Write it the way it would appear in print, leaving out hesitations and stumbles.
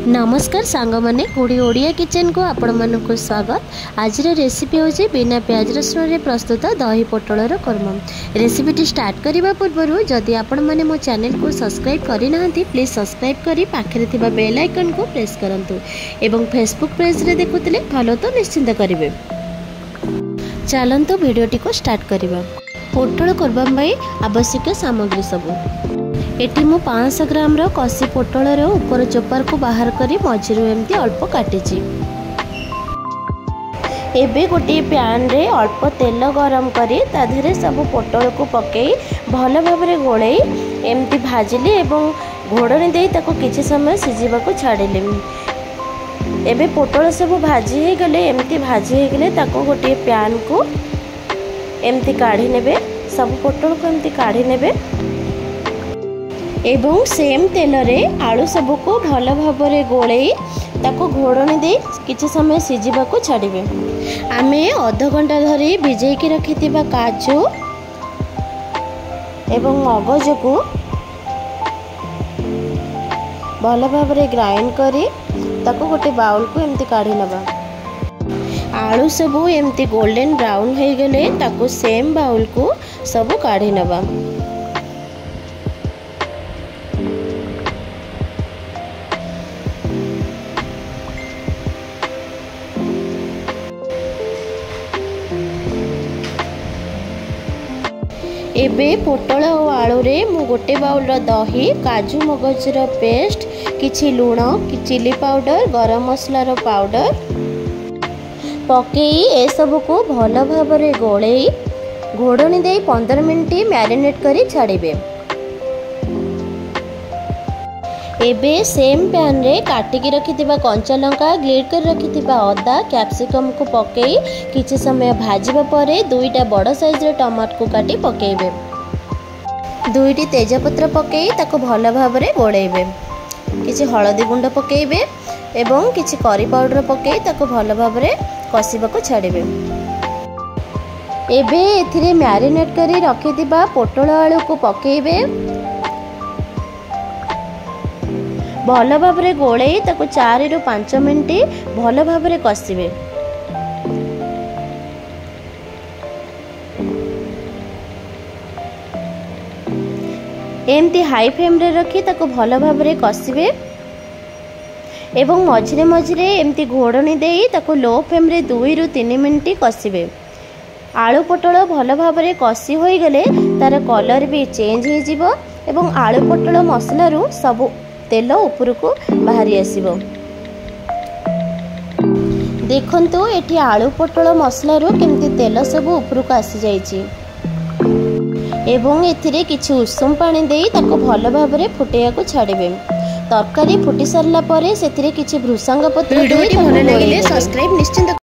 ନମସ୍କାର ସାଙ୍ଗମାନେ, କୁଡ଼ି ଓଡ଼ିଆ କିଚେନ୍କୁ ଆପଣମାନଙ୍କୁ ସ୍ୱାଗତ। ଆଜିର ରେସିପି ହେଉଛି ବିନା ପିଆଜ ରସୁଣରେ ପ୍ରସ୍ତୁତ ଦହି ପୋଟଳର କୋରମା। ରେସିପିଟି ଷ୍ଟାର୍ଟ କରିବା ପୂର୍ବରୁ ଯଦି ଆପଣମାନେ ମୋ ଚ୍ୟାନେଲକୁ ସବସ୍କ୍ରାଇବ୍ କରିନାହାନ୍ତି, ପ୍ଲିଜ୍ ସବସ୍କ୍ରାଇବ୍ କରି ପାଖରେ ଥିବା ବେଲ୍ ଆଇକନ୍କୁ ପ୍ରେସ୍ କରନ୍ତୁ ଏବଂ ଫେସବୁକ୍ ପେଜ୍ରେ ଦେଖୁଥିଲେ ଫଲୋ ତ ନିଶ୍ଚିନ୍ତ କରିବେ। ଚାଲନ୍ତୁ ଭିଡ଼ିଓଟିକୁ ଷ୍ଟାର୍ଟ କରିବା। ପୋଟଳ କୋରମା ପାଇଁ ଆବଶ୍ୟକ ସାମଗ୍ରୀ ସବୁ। ଏଠି ମୁଁ 500 ଗ୍ରାମର କଷି ପୋଟଳର ଉପର ଚୋପାକୁ ବାହାର କରି ମଝିରୁ ଏମିତି ଅଳ୍ପ କାଟିଛି। ଏବେ ଗୋଟିଏ ପ୍ୟାନ୍ରେ ଅଳ୍ପ ତେଲ ଗରମ କରି ତା ଦେହରେ ସବୁ ପୋଟଳକୁ ପକାଇ ଭଲ ଭାବରେ ଗୋଳେଇ ଏମିତି ଭାଜିଲି ଏବଂ ଘୋଡ଼ଣୀ ଦେଇ ତାକୁ କିଛି ସମୟ ସିଝିବାକୁ ଛାଡ଼ିଲି। ଏବେ ପୋଟଳ ସବୁ ଭାଜି ହେଇଗଲେ, ଏମିତି ଭାଜି ହେଇଗଲେ ତାକୁ ଗୋଟିଏ ପ୍ୟାନ୍କୁ ଏମିତି କାଢ଼ି ନେବେ। ସବୁ ପୋଟଳକୁ ଏମିତି କାଢ଼ି ନେବେ ଏବଂ ସେମ୍ ତେଲରେ ଆଳୁ ସବୁକୁ ଭଲ ଭାବରେ ଗୋଳେଇ ତାକୁ ଘୋଡ଼ଣୀ ଦେଇ କିଛି ସମୟ ସିଝିବାକୁ ଛାଡ଼ିବେ। ଆମେ ଅଧଘଣ୍ଟା ଧରି ଭିଜେଇକି ରଖିଥିବା କାଜୁ ଏବଂ ମଗଜକୁ ଭଲ ଭାବରେ ଗ୍ରାଇଣ୍ଡ କରି ତାକୁ ଗୋଟେ ବାଉଲକୁ ଏମିତି କାଢ଼ି ନେବା। ଆଳୁ ସବୁ ଏମିତି ଗୋଲ୍ଡେନ୍ ବ୍ରାଉନ୍ ହେଇଗଲେ ତାକୁ ସେମ୍ ବାଉଲକୁ ସବୁ କାଢ଼ି ନେବା। ଏବେ ପୋଟଳ ଓ ଆଳୁରେ ମୁଁ ଗୋଟେ ବାଉଲର ଦହି, କାଜୁ ମଗଜର ପେଷ୍ଟ, କିଛି ଲୁଣ, ଚିଲି ପାଉଡ଼ର, ଗରମ ମସଲାର ପାଉଡ଼ର ପକେଇ ଏସବୁକୁ ଭଲ ଭାବରେ ଗୋଳେଇ ଘୋଡ଼ଣୀ ଦେଇ 15 ମିନିଟ୍ ମ୍ୟାରିନେଟ୍ କରି ଛାଡ଼ିବେ। ଏବେ ସେମ୍ ପ୍ୟାନ୍ରେ କାଟିକି ରଖିଥିବା କଞ୍ଚା ଲଙ୍କା, ଗ୍ରେଟ୍ କରି ରଖିଥିବା ଅଦା, କ୍ୟାପ୍ସିକମ୍କୁ ପକାଇ କିଛି ସମୟ ଭାଜିବା ପରେ 2ଟା ବଡ଼ ସାଇଜ୍ର ଟମାଟୋକୁ କାଟି ପକାଇବେ। 2ଟି ତେଜପତ୍ର ପକାଇ ତାକୁ ଭଲ ଭାବରେ ଗୋଳେଇବେ। କିଛି ହଳଦୀ ଗୁଣ୍ଡ ପକାଇବେ ଏବଂ କିଛି କରି ପାଉଡ଼ର ପକାଇ ତାକୁ ଭଲ ଭାବରେ କଷିବାକୁ ଛାଡ଼ିବେ। ଏବେ ଏଥିରେ ମ୍ୟାରିନେଟ୍ କରି ରଖିଥିବା ପୋଟଳ ଆଳୁକୁ ପକାଇବେ। ଭଲ ଭାବରେ ଗୋଳେଇ ତାକୁ 4ରୁ 5 ମିନିଟ୍ ଭଲ ଭାବରେ କଷିବେ। ଏମିତି ହାଇ ଫ୍ଲେମ୍ରେ ରଖି ତାକୁ ଭଲ ଭାବରେ କଷିବେ ଏବଂ ମଝିରେ ମଝିରେ ଏମିତି ଘୋଡ଼ଣୀ ଦେଇ ତାକୁ ଲୋ ଫ୍ଲେମ୍ରେ 2ରୁ 3 ମିନିଟ୍ କଷିବେ। ଆଳୁ ପୋଟଳ ଭଲ ଭାବରେ କଷି ହୋଇଗଲେ ତାର କଲର୍ ବି ଚେଞ୍ଜ ହେଇଯିବ ଏବଂ ଆଳୁ ପୋଟଳ ମସଲାରୁ ସବୁ ତେଲ ଉପରକୁ ବାହାରି ଆସିବ। ଦେଖନ୍ତୁ ଏଠି ଆଳୁ ପୋଟଳ ମସଲାରୁ କେମିତି ତେଲ ସବୁ ଉପରକୁ ଆସିଯାଇଛି ଏବଂ ଏଥିରେ କିଛି ଉଷୁମ ପାଣି ଦେଇ ତାକୁ ଭଲ ଭାବରେ ଫୁଟେଇବାକୁ ଛାଡ଼ିବେ। ତରକାରୀ ଫୁଟି ସାରିଲା ପରେ ସେଥିରେ କିଛି ଭୃସଙ୍ଗ ପତ୍ର ଦେଇ ଭଲ ଲାଗିଲେ ସବସ୍କ୍ରାଇବ୍ ନିଶ୍ଚିନ୍ତ।